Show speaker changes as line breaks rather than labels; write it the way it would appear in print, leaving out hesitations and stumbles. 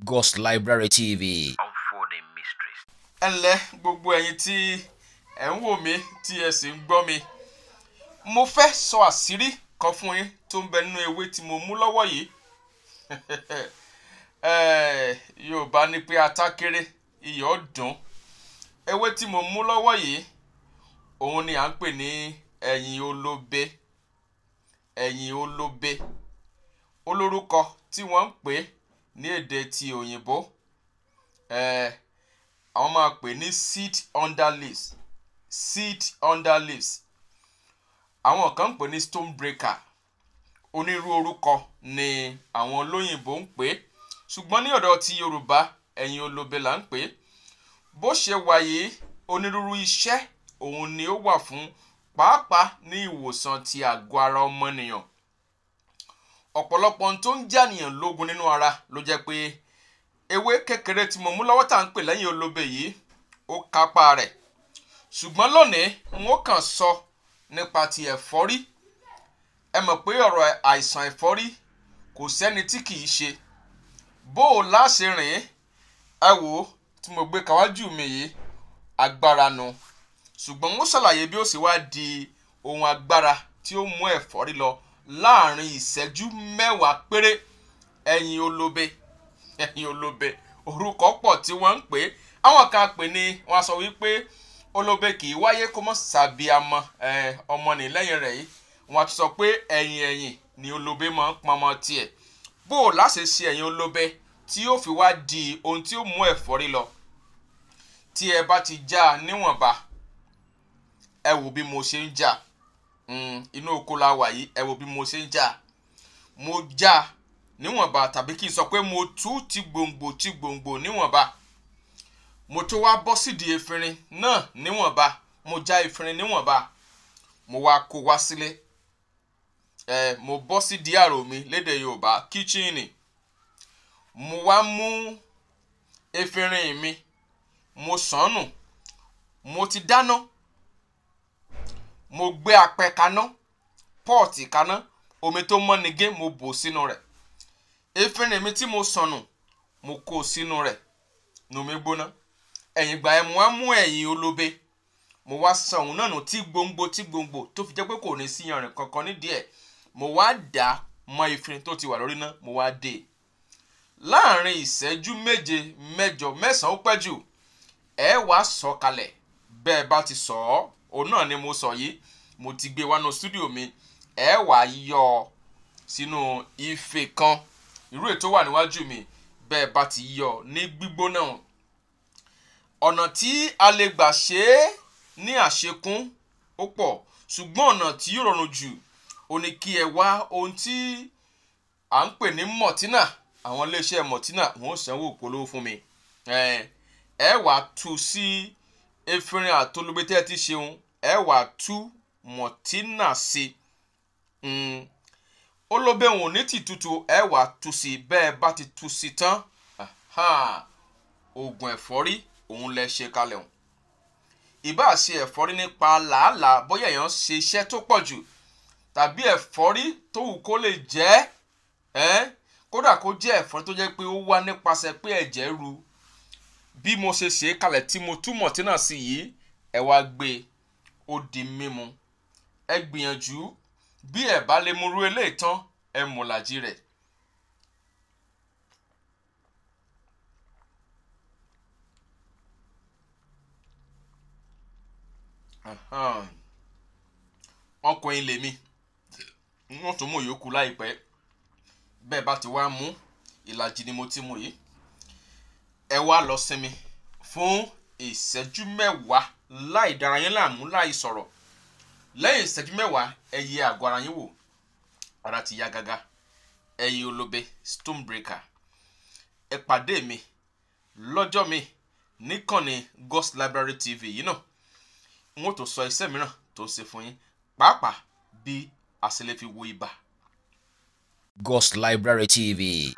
Ghost Library TV.
Unfolding mysteries.
Ẹ ǹlẹ́ gbogbo ẹ̀yin tí ẹ̀ ń wò mí tí ẹ sì ń gbọ́ mi. Mo fẹ́ sọ àṣírí kan fún yín tó ń bẹ nínú ewé tí mo mú lọ́wọ́ yìí. Yorùbá ní pé ata kéré iyọ̀ dùn. Ewé tí mo mú lọ́wọ́ yìí òun ni à ń pè ní ẹ̀yìn olóbe. Ẹ̀yìn olóbe. Olórúkọ tí wọ́n ń pè ní èdè ti òyìnbó. Àwọn máa pè ní seed under leaves. Seed under leaves. Àwọn kan ń pè ní stone breaker. Onírú orúkọ ni àwọn olóyìnbó ń pè é. Ṣùgbọ́n ní ọ̀dọ̀ ti Yorùbá, ẹ̀yìn olóbe là ń pè é. Bó ṣe wà yìí, onírúurú iṣẹ́ òun ni ó wà fún, pàápàá ní ìwòsàn ti àgọ́ ara ọmọnìyàn. Ọ̀pọ̀lọpọ̀ ohun tó ń jànìyàn lógun nínú ara ló jẹ́ pé ewé kékeré tí mo mú lọ́wọ́ tá à ń pè lẹ́yìn olóbe yìí ó kápá rẹ̀. Ṣùgbọ́n lónìí n ó kàn sọ nípa ti ẹ̀fọ́rí. Ẹ mọ̀ pé ọ̀rọ̀ àìsàn ẹ̀fọ́rí kò sẹ́ni tí kì í ṣe. Bó o láṣẹ rìn, ẹ wò ó tí mo gbé kawájú mi yìí, agbára nu. Ṣùgbọ́n ó ṣàlàyé bí ó sì wá di ohun agbára tí ó mú ẹ̀fọ́rí lọ láàrin ìṣẹ́jú mẹ́wàá péré. Ẹ̀yìn olóbe, ẹ̀yìn olóbe, orúkọ pọ̀ tí wọ́n ń pè é. Àwọn kan pè ní wọ́n sọ wípé olóbe kì í wáyé kó mọ́ sàbíamọ ọmọ ní lẹ́yìn rẹ̀ yìí. Wọ́n á tún sọ pé ẹ̀yìn ẹ̀yìn ni olóbe máa ń pọnmọ tiẹ̀. Bó o láṣẹ ṣe ẹ̀yìn olóbe tí ó fi wá di ohun tí ó mú ẹ̀fọ́rí lọ. Tí ẹ bá ti já a níwọ̀nba, ẹ wò bí mo ṣe ń já. Inú oko la wà yìí, ẹ wò bí mo ṣe ń já. Mo já níwọ̀nba, tàbí kí n sọ pé mo tú ti gbòǹgbò ti gbòǹgbò níwọ̀nba. Mo tó wá bọ́ sídìí efinrin náà níwọ̀nba. Mo já efinrin níwọ̀nba. Mo wá kó wá sílé. Mo bọ́ sídìí àrò mi lédè Yorùbá, kíchìnì. Mo wá mú efinrin mi, mo sànù, mo ti dáná. Mo gbé apẹ kaná, pọ́ọ̀tì kaná, omi tó mọ́ nigé mo bò sínú rẹ̀. Efinrin mi tí mo sànù, mo kó sínú rẹ̀, nomi gbóná. Ẹ̀yìn ìgbà yẹn mo wá mú ẹ̀yìn olóbe. Mo wá san òun náà nù tí gbòǹgbò tí gbòǹgbò tó fi jẹ́ pé kò ní sí yanrìn kankan nídìí ẹ̀. Mo wá dà á mọ́ efinrin tó ti wà lórí náà, mo wá dé e. Láàrin ìṣẹ́jú méje, mẹ́jọ, mẹ́sàn-án ó pẹ́ jù, ẹ wá sọ kalẹ̀. Bẹ́ẹ̀ bá ti sọ ọ́, òun náà ni mo sọ yìí. Mo ti gbé wá nú stúdíò mi. Ẹ wá yọ sínú ife kan. Irú ètò wà níwájú mi. Bẹ́ẹ̀ bá ti yọ ní gbígbóná. Ọ̀nà tí a lè gbà ṣe é ní àṣekún ó pọ̀. Ṣùgbọ́n ọ̀nà tí yóò rọrùn jù ó ní kí ẹ wá ohun tí à ń pè ní mọ̀tínà. Àwọn iléeṣẹ́ mọ̀tínà wọ́n ó sanwó ìpolówó fún mi. Ẹ wá tú sí efinrin àtolóbe tẹ́ ẹ ti ṣeun. Ẹ wá tú mọ̀tínà sí. Olóbe òun ní ti tutù, ẹ wá tú sí. Bẹ́ẹ̀ bá ti tú sí tán, oògùn ẹ̀fọ́rí òun lẹ ṣe kalẹ̀ hùn. Ìbá ṣe ẹ̀fọ́rí nípa làálàá bóyá èèyàn ṣe iṣẹ́ tó pọ̀ jù tàbí ẹ̀fọ́rí tó wù kó lè jẹ́, kódà kó jẹ́ ẹ̀fọ́rí tó jẹ́ pé ó wá nípasẹ̀ pé ẹ̀jẹ̀ ru. Bí mo ṣe ṣe é kalẹ̀ tí mo tú mọ̀tínà sí yìí, ẹ wá gbé e, ó di mímu. Ẹ gbìyànjú bí ẹ bá lè mú rú eléyìí tán, ẹ mú làjì rẹ̀. Ọkùnrin lèmi, wọ́n tún mú ìyókù láìpẹ́. Bẹ́ẹ̀ bá ti wá mú, ìlàjì ni mo ti mú yìí. Ẹ wá lọ sinmi fún ìṣẹ́jú mẹ́wàá láì dára yín láàmú, láì sọ̀rọ̀. Lẹ́yìn ìṣẹ́jú mẹ́wàá, ẹ yẹ àgọ́ ara yín wò. Ara ti ya gágá. Ẹ̀yìn olóbe, stone breaker. Ẹ pàdé mi lọ́jọ́ mi níkànnì Ghost Library TV yìí náà. N ó tó sọ iṣẹ́ mìíràn tó ṣe fún yín, pàápàá bí a ṣe lè fi wo ibà.
Ghost Library TV.